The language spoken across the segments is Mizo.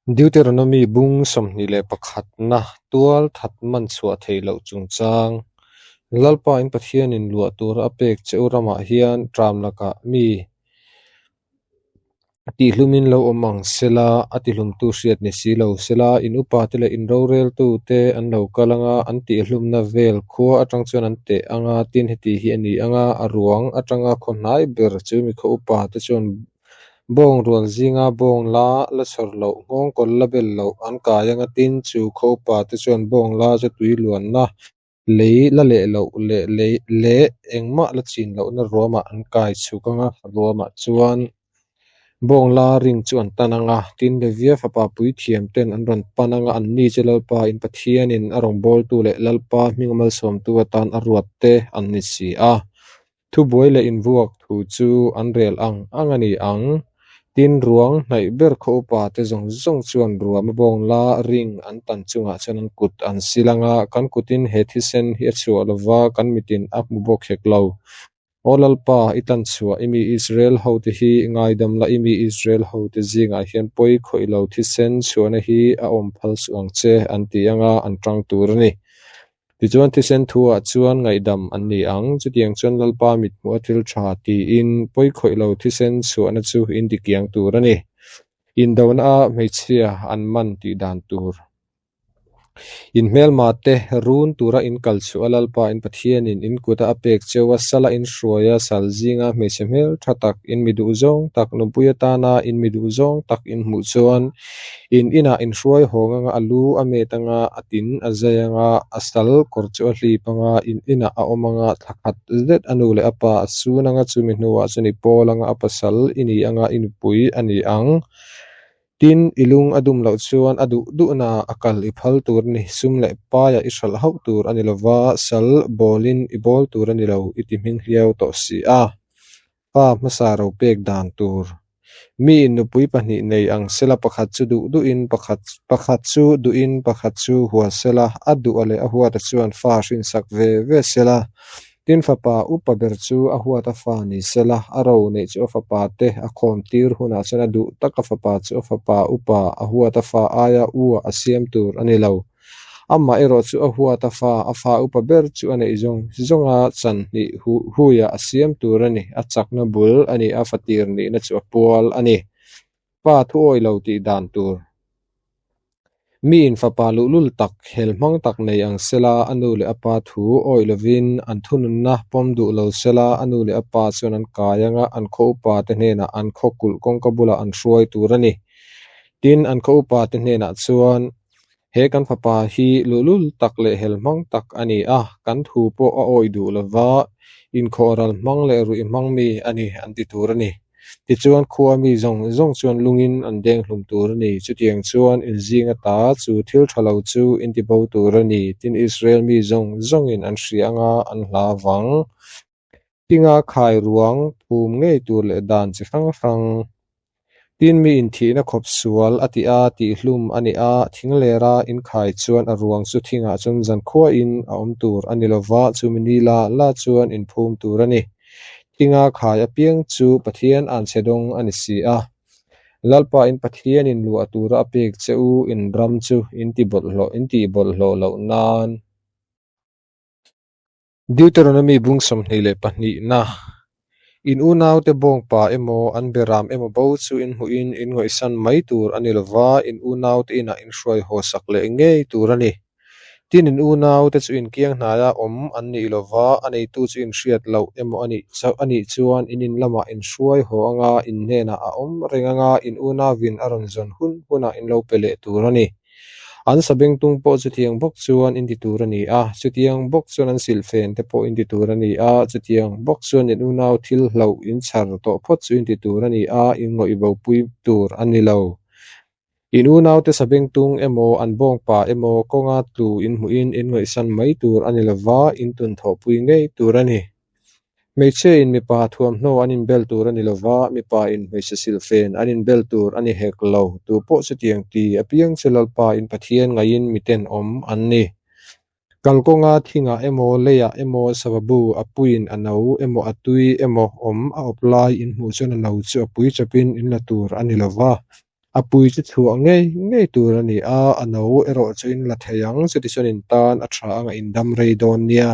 Deuteronomy bung 21 na tual that man chhuah theih loh chungchang Lalpa in Pathianin luah tura a pek che u ramah hian ṭam lakah mi tihhlumin lo awm ang sela, a tihlumtu hriat ni si lo sela, in upate leh in roreltute an lo kal anga, an tihhlumna vel khua atang chuan an teh anga, tin heti hi a ni anga, a ruang atanga khaw hnai ber chu mi khaw upate chuan Bawng rual zinga bawng la la chhawr loh, nghawngkawl la bel loh an kai anga tin, chu khaw upate chuan bawng la chu tui luanna lei la leh loh leh lei leh engmah la chin lohna ruamah an kai chhuk anga, ruamah chuan bawng la ring chu an tan anga, tin Levia fapa puithiam ten an rawn pan anga, anni chu Lalpa in Pathianin a rawngbawltu leh Lalpa hminga malsawmtu atan a ruat te an ni si a. Thubuai leh invuak thu chu an rel ang ang a ni ang. Tin, ruang hnaih ber khaw upa te zawng zawng chuan ruam a bawng la ring an tan chungah chuan an kut an sil ang a, kan kutin he thisen hi a chhuah lova, kan mitin a hmu bawk hek lo. Aw Lalpa, i tan chhuah i mi Israel hote hi ngaidam la, i mi Israel hote zingah hian pawi khawih lo thisen chhuahna hi a awm phal suh ang che, an ti ang a, an tang tur a ni. Tichuan thisen thuah chuan ngaihdam an ni ang. Chutiang chuan Lalpa mithmuh a thil tha tiin pawi khawih lo thisen chhuahna chu in tikiang tur a ni. Indona a hmeichhia an man tih dan tur. In hmelma te run tura in kal chhuah a Lalpa in Pathianin in kuta a pek cheu a sala in hruai a sal zinga hmeichhe hmel tha tak in mi duh zawng tak nupui atana in mi duh zawng tak in hmuh chuan In inah in hruai hawng anga a lu a met anga, a tin a zai anga, a sal kawr chu a hlip anga, in inah a awm anga, thla khat zet a nu leh a pa a sun anga, chumi hnuah chuan i pawl anga, a pasal i ni anga, i nupui a ni ang. Tin, i lung a dum loh chuan a duh duhna a kal i phal tur a ni, sum leh paiah i hralh hauh tur a ni lova, sal bawlin i bawl tur a ni lo, i ti hming hliau tawh si a. Pa hmasa ro pek dan tur. Mi in nupui pahnih nei ang sela pakhat chu duh duhin pakhat pakhat chu duhin pakhat chu hua sela, a duh a leh a huata chuan fa hrinsak ve ve sela. Tin fapa upa ber chu a huata fa ni sela, a ro neih chu a fapa te a khawm tir hunah chuan a duh taka fapa chu a fapa upa a huata fa aia u ah a siam tur a ni lo. Amah erawh chu a huat a fa, a fa upa ber chu a neih zawng zawnga chan hnih huiah a siam tur a ni, a chakna bul a ni, a fatir nihna chu a pual a ni. Pa thu awih lo tih dan tur. Mi in fapa luhlul tak, hel hmang tak nei ang sela, a nu leh a pa thu awih lovin an thununna pawm duh lo sela, a nu leh a pa chuan an kai anga an khaw upa te hnenah an khaw kulh kawngka bulah an hruai tur a ni. Tin, an khaw upa te hnenah chuan He kan fapa hi luhlul tak leh hel hmang tak a ni a, kan thu pawh a awih duh lova, inkhawh ral hmang leh ruih hmang mi a ni an ti tur a ni. Tichuan khua mi zawng zawng chuan lungin an deng hlum tur a ni. Chutiang chuan inzing ata chu thil tha lo chu in ti bo tur a ni, tin Israel mi zawng zawngin an hria anga an hla vang. Tinga khai ruang phum ngei tur leh dan chi hrang hrang. Tin mi inthihna khawp sual a ti a, tihhlum a ni a, thinglera inkhai chuan a ruang chu thingah chuan zankhuain a awm tur a ni lova, chumi ni la la chuan inphum tur a ni. Thinga khai apiang chu Pathian anchhe dawng a ni si a. Lalpa in Pathianin luah tura a pek che u in ram chu in ti bawlhhlawh in tih bawlhhlawh loh nan. Deuteronomy bung 22 na In unaute bawngpa emaw an beram emaw bo chu in hmuhin in ngawihsan mai tur a ni lova, in unaute inah in hruai haw sak leh ngei tur a ni. Tin, in unaute chu in kiang hnaia awm an nih lova, a neitu chu in hriat loh emaw a nih chuan in in lamah in hruai haw anga, in hnenah a awm reng anga, in unauin a rawn zawn hun hunah in lo pe leh tur a ni. An sabengtung pawh chutiang bawk chuan in ti tur a ni a, chutiang bawk chuan an silhfen te pawh in ti tur a ni a, chutiang bawk chuan in unau thil hloh in chhar tawh phawt chu in ti tur a ni a, in ngawih bopui tur a ni lo. In unaute sabengtung emaw an bawngpa emaw kawnga tlu in hmuhin in ngawihsan mai tur a ni lova, in tun thawhpui ngei tur a ni. Hmeichhia in mipa thuamhnaw an inbel tur a ni lova, mipa in hmeichhe silhfen an inbel tur a ni hek lo. Tu pawh chutiang ti apiang chu Lalpa in Pathian ngaihin miten awm an ni. Kalkawnga thingah emaw leiah emaw sava bu a puiin a no emaw a tui emaw awm a awp lai in hmuh chuan a no chu a pui chawpin in la tur a ni lova. A pui chu chhuah ngei ngei tur a ni a, a no erawh chu in la thei ang, chutichuan in tan a tha anga in dam rei dawn nia.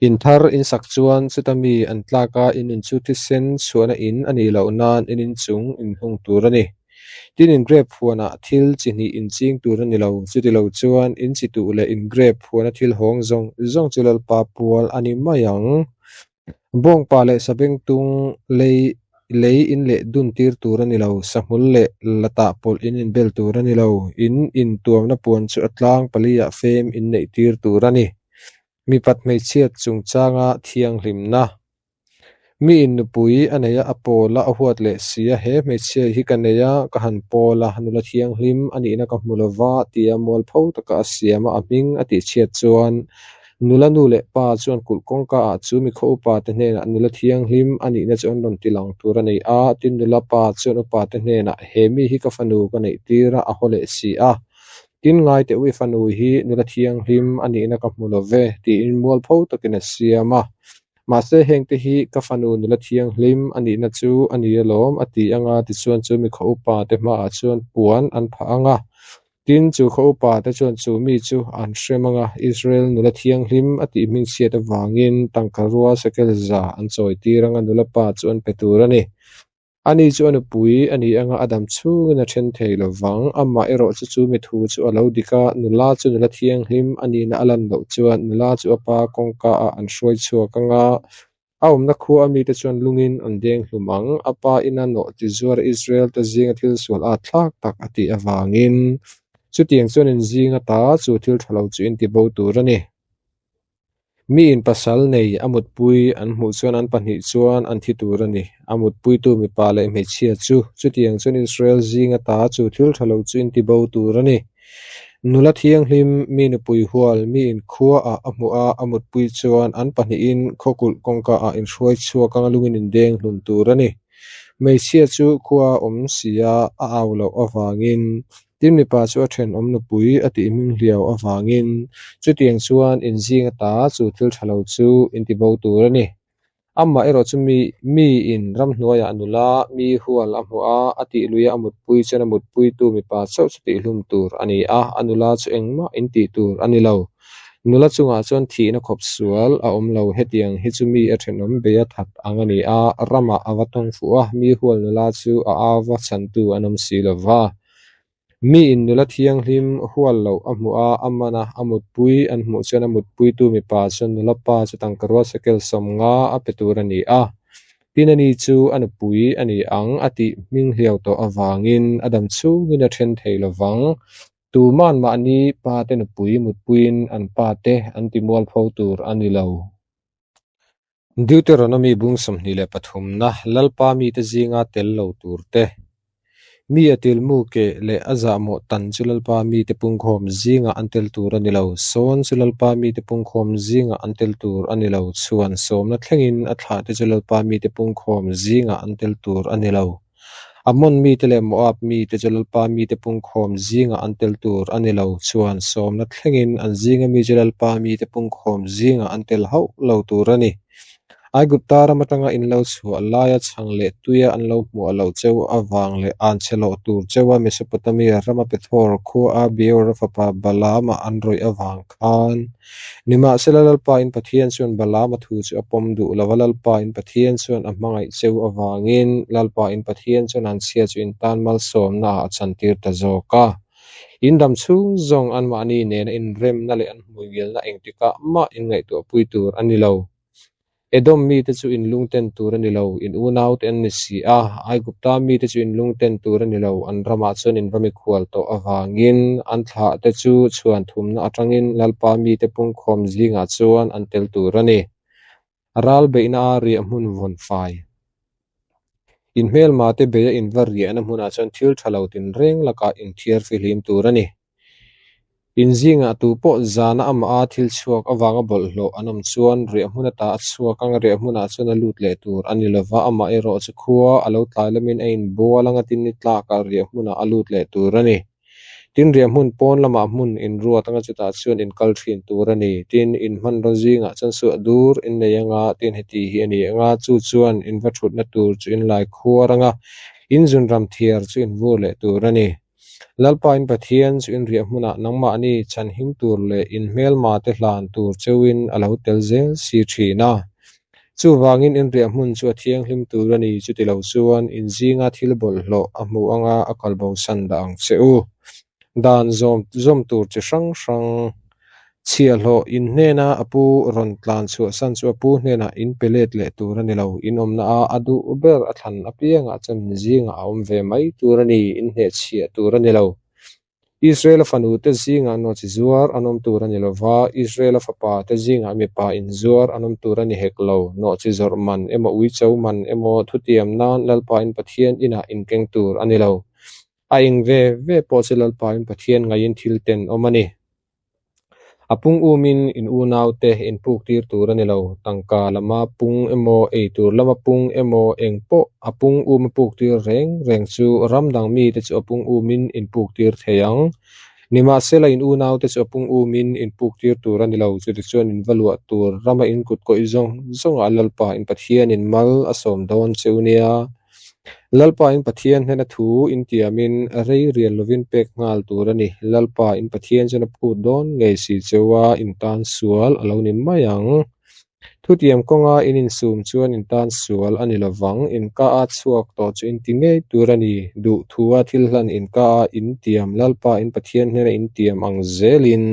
In thar in sak chuan chuta mi an tlak a, in in chu thisen chhuahna in a nih loh nan in inchung in hung tur a ni. Tin, in grep huanah thil chi hnih in ching tur a ni lo, chuti lo chuan in chi tuh leh in grep huana thil hawng zawng zawng chu Lalpa pual a ni mai ang. Bawngpa leh sabengtung lei lei in leh dun tir tur a ni lo, sahmul leh latah pawlh in inbel tur a ni lo, in intuamna puan chu a tlang paliah fem in neih tir tur a ni. Mipat hmeichhiat chungchanga thianghlimna. Miin nupui a nei a, a pawl a, a huat leh si a, he hmeichhia hi ka nei a, ka han pawl a, nula thianghlim a nihna ka hmu lova tia mualpho taka a siam a, a hming a tihchhiat chuan nula nu leh pa chuan kulh kawngka ah chu mi khaw upa te hnenah nula thianghlim a nihna chu an rawn ti lang tur a nei a, tin nula pa chuan upa te hnenah he mi hi ka fanu ka neih tir a, a haw leh si a. Tin ngai teh ui fanu hi nula thianghlim a nihna ka hmu lo ve tiin mualpho takin a siam a. Mahse hengte hi ka fanu nula thianghlim a nihna chu a ni alawm a ti anga tichuan chu mi khaw upa te hmaah chuan puan an phah ang a. Tin chu khaw upa te chuan chu mi chu an hrem anga Israel nula thianghlim a tih hmingchhiat avangin tangka rua sekel za an chawi tir anga nula pa chu an pe tur a ni. Ani chu a nupui a ni anga a dam chhungin a then thei lo vang. Amah erawh chu chu mi thu chu a lo dik a, nula chu nula thianghlim a nihna a lan loh chuan nula chu a pa kawngka ah an hruai chhuak anga a awmna khua a mite chuan lungin an deng hlum ang. A pa ina nawh ti zuar Israel te zinga thil sual at thlak tak a tih avangin chutiang chuan in zinga ta chu thil tha lo chu in ti bo tur a ni. Miin pasal nei a mutpui an hmuh chuan an pahnih chuan an thi tur a ni. A mutpuitu mipa leh hmeichhia chu chutiang chuan Israel zing ata chu thil tha lo chu in ti bo tur a ni. Nula thianghlim, mi nupui hual, miin khuaah a hmuh a, a mutpui chuan an pahnihin khawkulh kawngkaah inhruai chhuak anga lungin indeng hlum tur a ni. Hmeichhia chu khua a awm si a, a au loh avangin Tin mipa chu a thenawm nupui a tih hming hliau avangin chutiang chuan in zing ata chu thil tha lo chu in ti bo tur a ni. Amah erawh chu mi miin ramhnuaiah nula mi hual a hmuh a, a tih luia a mutpui chuan a mutpuitu mipa chauh chu tihhlum tur a ni a, a nula chu engmah in tih tur a ni lo. Nula chungah chuan thihna khawp sual a awm lo, hetiang hi chu mi a thenawm bei a that ang a ni a, ramah a va tawng fuh a, mi hual nula chu a au va chhantu an awm si lo va. Miin nula thianghlim hual loh a hmuh a, a man a, a mutpui an hmuh chuan a mutpuitu mipa chuan nula pa chu tangkarua sekel 50 a pe tur a ni a. Tin ani chu a nupui a ni ang a tih hminghliau tawh avangin a dam chhungin a then thei lo vang. Tuman mahni pate nupui mutpuiin an pate an ti mualpho tur a ni lo. Deuteronomy bung 23 na Lalpa mite zinga tel lo tur te, Mi a tilmu keh leh a zahmawh tan chu Lalpa mite pungkhawm zingah an tel tur a ni lo, sawn chu Lalpa mite pungkhawm zingah an tel tur a ni lo, chhuan sawmna thlengin a thlahte chu Lalpa mite pungkhawm zingah an tel tur a ni lo. Ammon mite leh Moab mite chu Lalpa mite pungkhawm zingah an tel tur a ni lo, chuan sawmna thlengin an zinga mi chu Lalpa mite pungkhawm zingah an tel hauh lo tur a ni. Aigupta ram atanga in lo chhuah laia chhang leh tuia an lo hmuah loh cheu avang leh an chhe lawh tur cheua Mesopotamia rama Pethor khua Beora fapa Balaama an rawih avang khan Nimahsela Lalpa in Pathian chuan Balaama thu chu a pawm duh lo va, Lalpa in Pathian chuan a hmangaih cheu avangin Lalpa in Pathian chuan an chhia chu in tan malsawmna ah a chantir ta zawk a. In dam chhung zawng anmahni nena inremna leh an hmuingilna engtikah mah inngaihtuahpui tur a ni lo. Edom mite chu in lungten tur a ni lo, in unaute an ni si a. Aigupta mite chu in lungten tur a ni lo, an ramah chuan in va mikhual tawh avangin an thlahte chu chhuan thumna atangin Lalpa mite pungkhawm zingah chuan an tel tur a ni. Ral beihna a riah hmun vawn fai. In hmelmate beia in va riahna hmunah chuan thil tha lo tinreng lakah in thiar fihlim tur a ni. In zingah tu pawh zana amah a thil chhuak avanga bawlhhlawh an awm chuan riah hmun ata a chhuak anga riah hmunah chuan a lut leh tur a ni lova, amah erawh chu khua a lo tlai lamin a inbual anga tin ni tlakah riah hmunah a lut leh tur a ni. Tin riah hmun pawn lamah hmun inruat anga chutah chuan in kal thin tur a ni. Tin, in hmanraw zingah chuan suah dur in nei anga tin heti hi a ni anga chu chuan in va thutna tur chu in lai khuar anga. In zunram thiar chu in vur leh tur a ni. Lalpa in Pathian chu in riah hmunah nangmahni chhanhim tur leh in hmelmate hlan tur cheuhin a lo tel zel si thin a. Chuvangin in riah hmun chu a thianghlim tur a ni, chuti lo chuan in zinga thil bawlhhlawh a hmu anga a kalbosan dah ang che u. Dan zawm zawm tur chi hrang hrang chhiahhlawh in hnena a pu rawn tlan chhuahsan chu a pu hnenah in pe let leh tur a ni lo. In awmna a a duh ber a thlan apiangah chuan in zingah a awm ve mai tur a ni, in hnehchhiah tur a ni lo. Israela fanute zingah nawhchi zuar an awm tur a ni lo va, Israela fapate zingah mipa inzuar an awm tur a ni hek lo. Nawhchi zawrh man emaw uicho man emaw thutiam nan Lalpain Pathian inah inkeng tur a ni lo. A eng ve ve pawh chu Lalpain Pathian ngaiin thil tenawm a ni. A pung umin in unaute in puk tir tur a ni lo. Tangka lama pung emaw, ei tur lama pung emaw, eng pawh a pung uma puk tir reng reng chu ram dang mite chu a pung umin in puk tir thei ang. Nimahsela in unaute chu a pung umin in puk tir tur a ni lo. Chutichuan in va luah tur rama in kut kawih zawng zawngah Lalpa in Pathianin mal a sawm dawn che u nia. Lalpa in Pathian hnena thu in tiamin rei rial lovin pek nghal tur a ni. Lalpa in Pathian chuan a phut dawn ngei si cheu a, in tan sual a lo ni mai ang. Thutiam kawnga in insum chuan in tan sual a ni lovang. In ka a chhuak tawh chu in ti ngei tur a ni. Duh thua thil hlan in ka a in tiam Lalpa in Pathian hnena in tiam ang zelin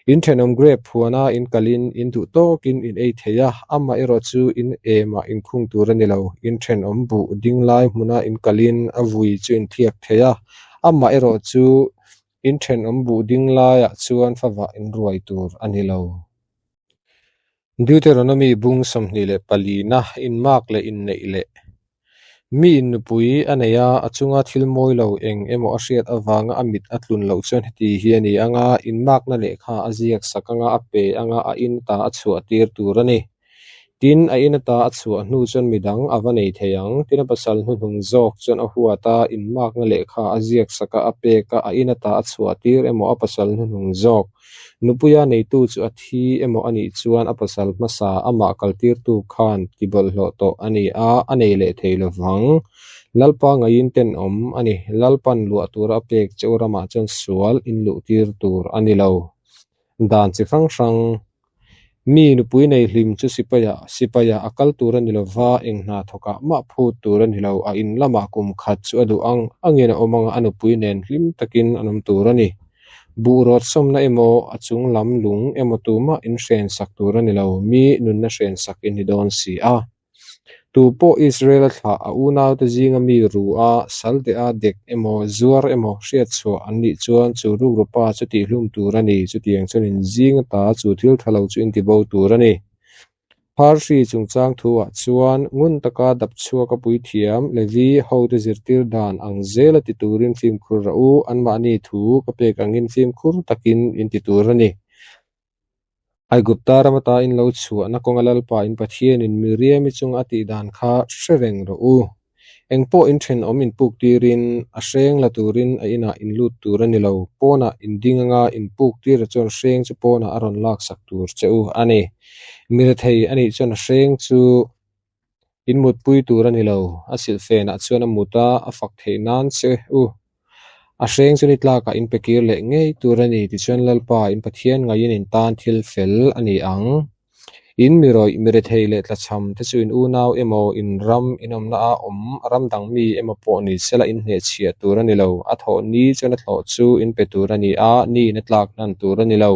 In thenawm grape huana in kalin in duh tawkin in ei thei a, amaherawh chu in emah in khung tur a ni lo. In thenawm buh ding lai hmuna in kalin a vui chu in thliak thei a, amaherawh chu in thenawm buh ding laiah chuan favah in ruai tur a ni lo. Deuteronomy bung 24 na inmak leh inneih leh Mi in nupui a nei a, a chunga thil mawi lo eng emaw a hriat avanga a mit a tlun loh chuan heti hi a ni ang a, inmakna lehkha a ziak sak anga a pe anga a in ata a chhuah tir tur a ni. Tin, a in ata a chhuah hnu chuan midang a va nei thei ang. Tin, a pasal hnuhnung zawk chuan a huat a, inmakna lehkha a ziak sak a, a pek a, a in ata a chhuah tir emaw a pasal hnuhnung zawk Nupuia neitu chu a thi emaw a nih chuan a pasal hmasa amah kaltirtu khan ti bawlhhlawh tawh a ni a, a nei leh thei lo vang. Lalpa ngaiin tenawm a ni. Lalpan luah tura a pek che u ramah chuan sual inluhtir tur a ni lo. Dan chi hrang hrang. Mi nupui nei hlim chu sipaiah sipaiah a kal tur a ni lo va, eng hna thawkah mah phut tur a ni lo. A in lamah kum khat chu a duh ang angin a awm ang a, a nupui nen hlim takin an awm tur a ni. Buh rawt sawmna emaw, a chung lam lung emaw tumah in hren sak tur a ni lo, mi nunna hren sak i ni dawn si a. Tu pawh Israel-a thlah a unaute zinga mi ru a, sal deh a, dek emaw, zuar emaw hriat chhuah an nih chuan chu rukru pa chu tihhlum tur a ni, chutiang chuan in zing ata chu thil tha lo chu in tibo tur a ni. Pharhri chungchang thuah chuan ngun taka dap chhuak a puithiam Levi hote zirtir dan ang zela ti turin fimkhur rawh u, anmahni thu ka pek angin fimkhur takin in ti tur a ni. Aigupta ram ata in lo chhuahna kawnga Lalpa in Pathianin Miriam-i chunga a tih dan kha hre reng rawh u. Eng pawh in thenawm in puk tirin, a hreng la turin a inah in lut tur a ni lo. Pawnah in ding anga in puk tira chuan hreng chu pawnah a rawn laksak tur che u a ni. Mi rethei a nih chuan a hreng chu in mutpui tur a ni lo. A silhfenah chuan a mut a, a fak theih nan che u. A hreng chu ni tlakah in pe kir leh ngei tur a ni. Tichuan Lalpa in Pathian ngaiin in tan thil fel a ni ang. In mi rawih, mi rethei leh tlachham te chu in unau emaw, in ram, in awmna a awm, ram dang mi emaw pawh ni sela in hnehchhiah tur a ni lo. A thawh ni chuan a thlawh chu in pe tur a ni a, ni in a tlak hnan tur a ni lo.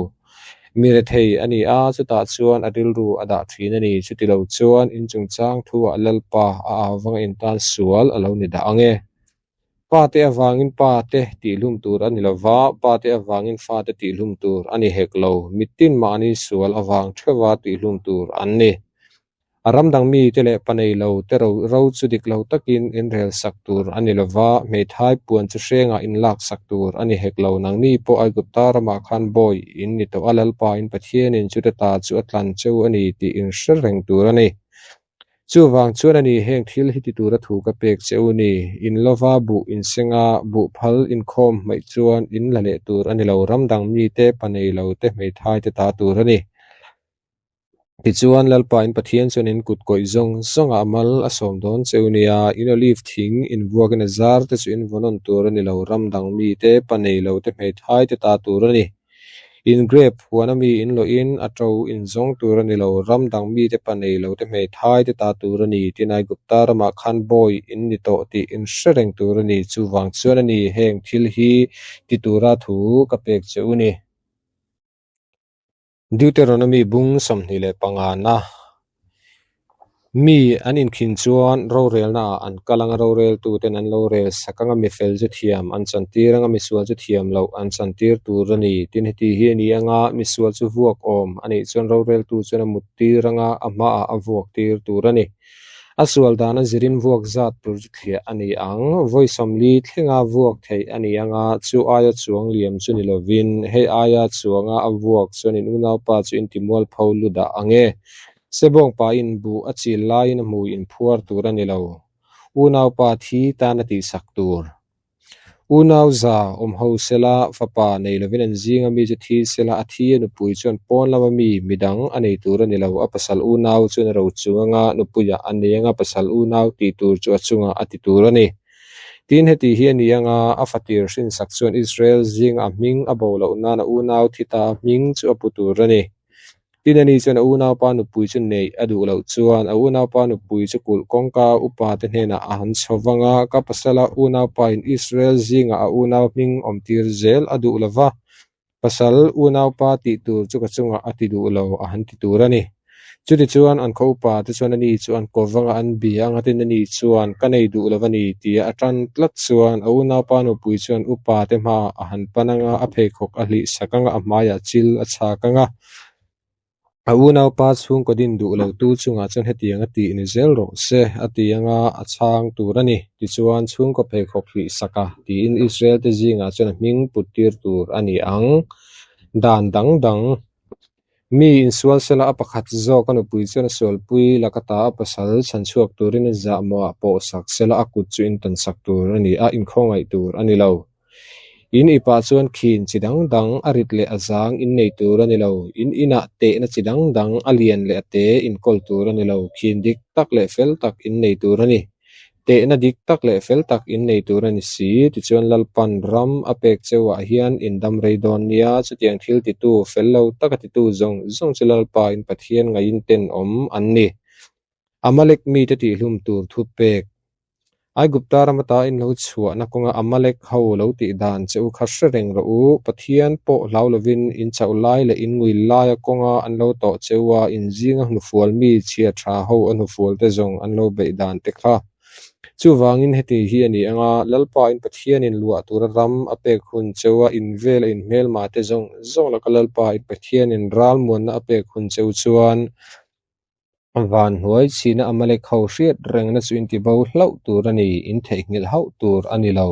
Mi rethei a ni a, chutah chuan a rilru a dah thin a ni. Chuti lo chuan in chungchang thuah Lalpa a avanga in tan sual a lo ni dah ang e. Pate avangin pate tihhlum tur a ni lo va, pate avangin fate tihhlum tur a ni hek lo. Mitin mahni sual avang theuha tihhlum tur an ni. A ram dang mite leh pa nei lo te ro ro chu dik lo takin inrel sak tur a ni lo va, hmeithai puan chu hrengah inlak sak tur a ni hek lo. Nangni pawh Aigupta ramah khan bawi in ni tawh a, Lalpain Pathianin chute ta chu a tlan cheu a ni tih inhre reng tur a ni. Chuvang chuan a ni, heng thil hi ti tura thu ka pek che u ni. In lova buh inseng a, buh phal inkhawm hmaih chuan in la leh tur a ni lo, ram dang mite, pa nei lo te, hmeithai te ta tur a ni. Tichuan, Lalpa in Pathian chuan in kut kawih zawng zawngah a mal a sawm dawn che u nia, in olive thing in vuakin a zar te chu in vaw nawn tur a ni lo, ram dang mite, pa nei lo te, hmeithai te ta tur a ni. In grape huana mi in lawhin a to in zawng tur a ni lo, ram dang mite, pa nei lo te, hmeithai te ta tur a ni. Tin, Aigupta ramah khan bawi in ni tawh tih in hre reng tur a ni, chuvang chuan a ni heng thil hi ti tura thu ka pek che u ni. Deuteronomy bung 25 na Mi an inkhin chuan rorelna ah an kal anga roreltuten an lo rel sak anga mifel chu thiam an chantir anga misual chu thiam loh an chantir tur a ni. Tin heti hi a ni anga misual chu vuak awm a nih chuan roreltu chuan a muttir anga a hmaah a vuak tir tur a ni. A sual dan a zirin vuak zat tur chu thliah a ni ang. Vawi 40 thlenga vuak theih a ni ang a, chu aia chuang liam chu ni lovin, hei aia chuanga a vuak chuan in unaupa chu in timualpho lu dah ang e. Sebawngpain buh a chil laiin a hmui inphuar tur a ni lo. Unaupa thi tan a tihsak tur. Unau za awm ho sela, fapa nei lovin an zinga mi chu thi sela, a thi a nupui chuan pawn lama mi midang a nei tur a ni lo. A pasal unau chuan a ro chung anga nupuiah a nei anga pasal unau tih tur chu a chungah a ti tur a ni. Tin, heti hi a ni anga a fatir hrinsak chuan Israel zinga a hming a bo loh nan a unau thi ta a hming chu a pu tur a ni. Tin, ani chuan a unaupa nupui chu neih a duh loh chuan a unaupa nupui chu kulh kawngka upate hnenah a han chho vang a, Ka pasala unaupain Israel zingah a unau hming awmtir zel a duh lo va, pasal unaupa tih tur chu ka chungah a ti duh lo a han ti tur a ni. Chutichuan an khaw upate chuan ani chu an ko vang a, an bia ang a, tin ani chuan ka nei duh lo a ni tia a tan tlat chuan a unaupa nupui chuan upate hmaah a han pan ang a, a pheikhawk a hlih sak ang a, a hmaiah chil a chhak ang a. A unaupa chhungkaw din duh lotu chungah chuan hetiang a tih ni zel rawh se, a ti ang a, a chhang tur a ni. Tichuan, chhungkaw pheikhawk hlih sak a, tiin Israel-te zingah chuan a hming put tir tur a ni ang. Dan dang dang. Mi insual sela a pakhat zawk a nupui chuan a sualpui laka ta a pasal chhan chhuak turin a zahmawhah pawh sak sela a kut chu intansak tur a ni a, inkhawngaih tur a ni lo. In ipah chuan khin chi dang dang a rit leh a zang in nei tur a ni lo. In inah tehna chi dang dang a lian leh a te inkawl tur a ni lo. Khin dik tak leh fel tak in nei tur a ni. Tehna dik tak leh fel tak in nei tur a ni si. Tichuan Lalpan ram a pek cheuhah hian in dam rei dawn nia. Chutiang thil titu, fel lo taka titu zawng zawng chu Lalpa in Pathian ngaiin tenawm an ni. Amalek mite tihhlum tur thupek. Aigupta ram ata in lo chhuahna kawnga Amalek ho lo tih dan che u kha hre reng rawh u. Pathian pawh hlau lovin in chauh lai leh in ngui laia kawnga an lo tawh che u a, in zinga hnufual mi chhia tha ho a hnufual te zawng an lo beih dan te kha. Chuvangin heti hi a ni ang a, Lalpa in Pathianin luah tura ram a pek hun che u a, in vela in hmelma te zawng zawng laka Lalpa in Pathianin ralmuanna a pek hun che u chuan, Van hnuai chhina Amalek ho hriat rengna chu in tibo hlauh tur a ni, in theihnghilh hauh tur a ni lo.